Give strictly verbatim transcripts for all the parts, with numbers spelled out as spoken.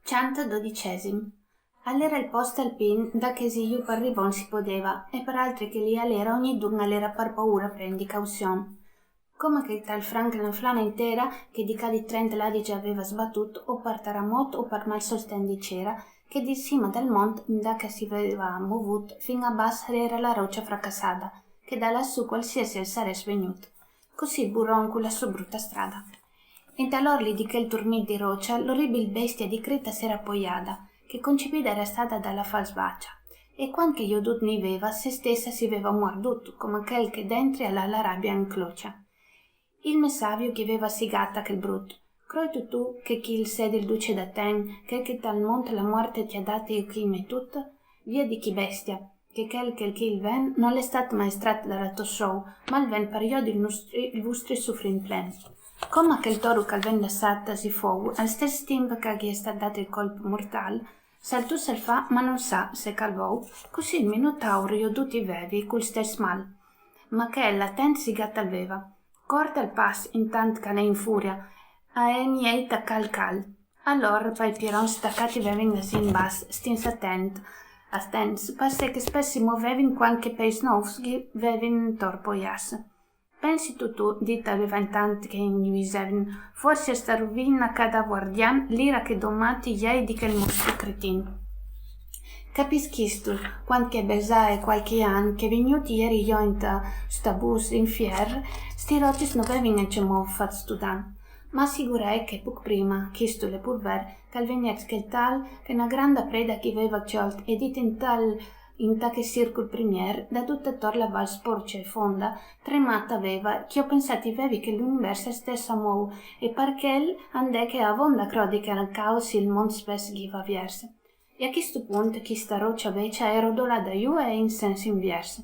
Cent dodicesim. Al era il post alpin, da che si jù par rivon si podeva, e par altri che li al era ognidun al era par paura prendi cauzion. Coma che tal Frank la flana intera, che di ca di trenta ladi già aveva sbatut, o par taramot o par mal sosten di cera, che di sima dal mont inda che si veva movut, fin a bas era la rocia fracassada, che da lassù qualsiasi al sarès vegnut. Così il buron cu la sua brutta strada. Inta l'orli di quel turmit di rocia l'orribil bestia di creta s'era poiada, che concepida era stata dalla falsbacia, e quant che jodut ni veva, se stessa si veva muardut, come quel che dentri alla la rabbia inclocia. Il me savio che veva sigata quel brut: "Croitu tu che chi il sedi il duce da ten, che che tal mont la morte ti ha date e chi metut? Via di chi bestia, che quel che chi il ven non l'è stat maestrat da la to sou, ma il ven par jodi il, nustri, il vustri suffrin plen." Coma che il toru che al ven lassat si fou, al stes timp che ghi è stat dat il colp mortal, saltus al fa, ma non sa se che al vou, così il minotaur jodut i vevi cul stes mal. Ma che ella attent sigat al veva, corta il pas intant che l'è in furia, a eni ei tacca il cal. Allor, pai pieron stacati vevin asin bas, stins attent, attents, passe che spess si movevin quant che peis nous ghi vevin tor poias. Pensi tu tu, dit al veva intant che in visevin, forsi a sta ruvina ca da guardian, l'ira che domati jei di quel mostru cretin. Capischistu, quant che besae qualche an che vignut ieri jo inta sta bus in fier, sti rotis no vevin ence mou fat stu dan. Ma sigurei che puc prima, chistu l'è pur ver, che al vegnet quel tal, che na granda preda chi veva ciolt e dit in tal, inta che circul primier, da tut ator la val sporcia e fonda, tremata veva, che jo pensat i vevi che l'univers al stes a mou, e par quel andè che avonda crodi che al caos il mont spess ghi va viers. E a chistu punt chista rocia vecia è rodolada jù e in sens inviers.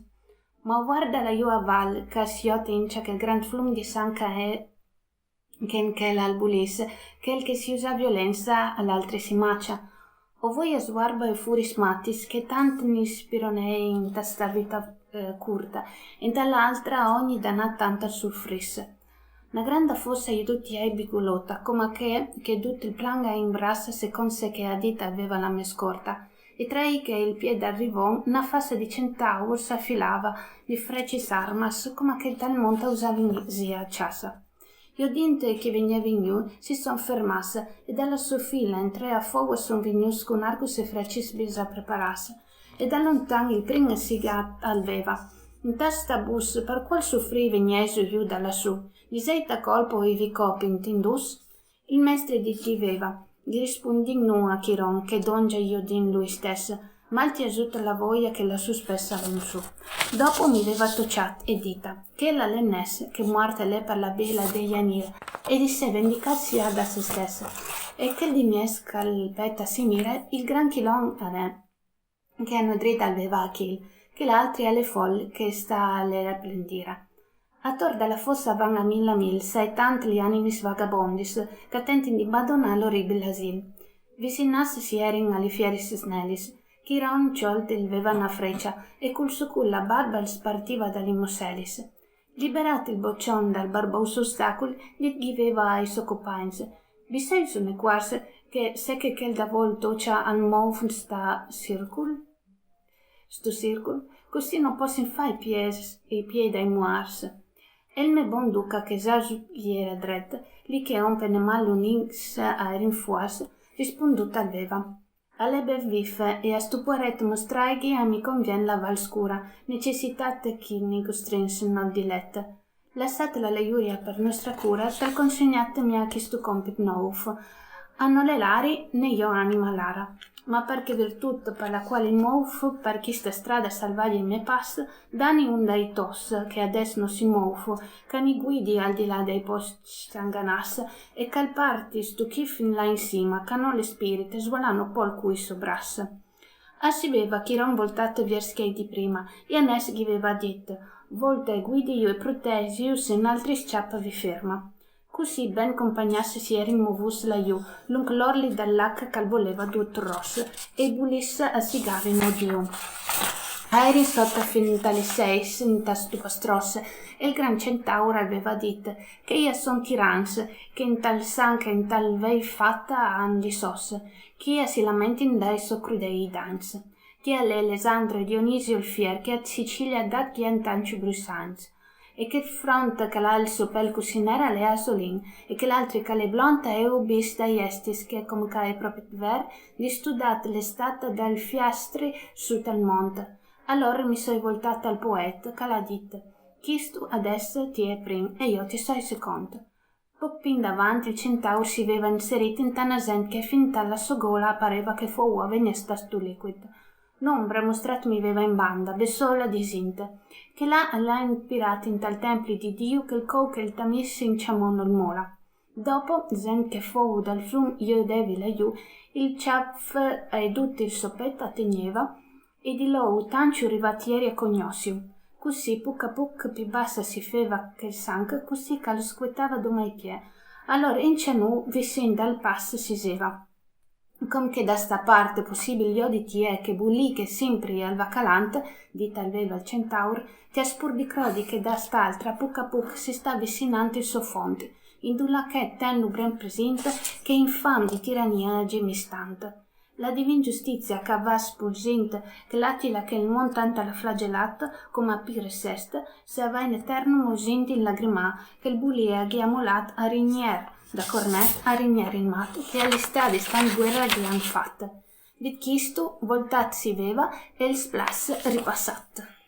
Ma guarda la jù a val, che si jot ince quel grand flum di san che è, che in quel al bulis, quel che si usa violenza, all'altri si macia. O voi a sguarba e furis matis, che tant ni spironei inta sta vita, eh, curta, e inta l'altra ogni danat tant al suffris. Na granda fossa jodut i hai bigulota, coma che, che dut il planga in bras second se che a dita aveva la me scorta, e tra i che il pied al rivon, na fassa di centaur s'affilava, di frecis armas, coma che tal monta usavin zia a ciassa. Jodint che vegnevin jù, si son fermas, e dalla sua fila in tre a foua son vignus cun argus e frecis bisa preparas. E da lontan il prin sigat al veva: "Inta sta bus, par qual suffri vegneis jù da lassù? Diseit a colpo i vi cop intindus?" Il mestri dit i veva, ghi rispundin nu a Chiron, che dongia jodin lui stess, mal ti asut la voia che lassù spess a vun su. Dopo mi veva tociat e dita: "Quella l'è ness, che muarta l'è par la bela de Janir, e di se vendicat si ha da se stess. E quel di mies che al peta si mira, il gran Chilon al è, che a nodrit al veva Achil, che l'altri al è fol, che sta l'è la plendira." Ator da la fossa van a mil a mil, sai tant li animis vagabondis, che tentin di badonà l'orribil asil. Visinas si erin a li fieris snelis, Chiron ciolt il veva na frecia, e cul su cul la barba il spartiva da li moselis. Liberat il bocion dal barbous ostacul, dit ghi veva ai so copagns: "Vi seis une cuars che se che quel davol tocia an mou sta circul? Stu circul, così no possin fa i pies, i piei dai muars." E il me bon duca, che za su ghi era dret, li che ompe ne mal unins a erin fuars, rispundut al veva: "Al è ben vif, e a stu puaret mostraighi a mi convien la val scura, necessitat chi ni costrins nol dilet. Lassat la laiuria par nostra cura, tal consegnat mi a chistu compit nouf. A no l'è lari, ne jo anima lara. Ma par che virtut par la qual il mouf, par chista strada salvagia me pas, dani un dai tos, che adess no si mouf, ca ni guidi al di là dai posts anganàs, e cal parti stu chi fin là in sima, ca no le spirit e svolano pol cui so bras." A si veva Chiron voltat viers chei di prima, e a ness ghi veva dit: "Volta e guidi ju e protesi ju se n'altri sciap vi ferma." Cusì ben compagnas si erin movus laiù, lunc l'orli dal lac ch'al voleva dut ros, e i bulis a sigavin odiu. Eri sot fin ta li seis in ta stupa strosse, e il gran centaur al veva dit che ia son tirans, che in tal sanc e in tal vei fatta han li sos, che ia si lamentin dai so crudei danz. Che al è Lesandro e Dionisio il fier che a Sicilia dat vien tanci brusanz. E che front che l'ha il so pel cusì nera l'è asolin, e che l'altri che l'è blonta e u bis da iestis che com ca è propit ver, distudat l'è stata dal fiastri su tal mont. Allora mi soi voltat al poet, che l'ha dit: "Chistu adess ti è prim e io ti soi secont." Poc pì indavant il centaur si veva inserit in tana gent che fin talla so gola pareva che fou a vegner sta stu liquid. L'ombra mostrat mi veva in banda, bessola disint, che là l'ha inspirat in tal templi di Diu che il cou che il tamis in ciamon ul mola. Dopo, gent che fou dal flum io devi laiù, il ciaf e dut il so pet a tegneva, e di lou tanciu rivat ieri a cognossiu. Cusì, puc a puc, pì bassa si feva che il sanc, cusì che al scuetava doma i pie. Allora in cianù, visin dal pass si seva. Com che da sta part possibil jodi ti è che bulì che simpri al va calant, dit al veva il centaur, ti aspur di crodi che da st'altra, puc a puc, si sta visinant il so font, indulà che tennu ben presint che infam di tirania gemi stant. La divin giustizia ca va spulsint, che l'atila che il mont tant al ha flagellat, com a pire sest, se va in eterno musint in lagrimà, che il bulì a ghi ha molat a rigner da cornet a rigner in mat, che a li stadi sta in guerra ghi han fat. Dit chistu, voltat si veva e il splass ripassat.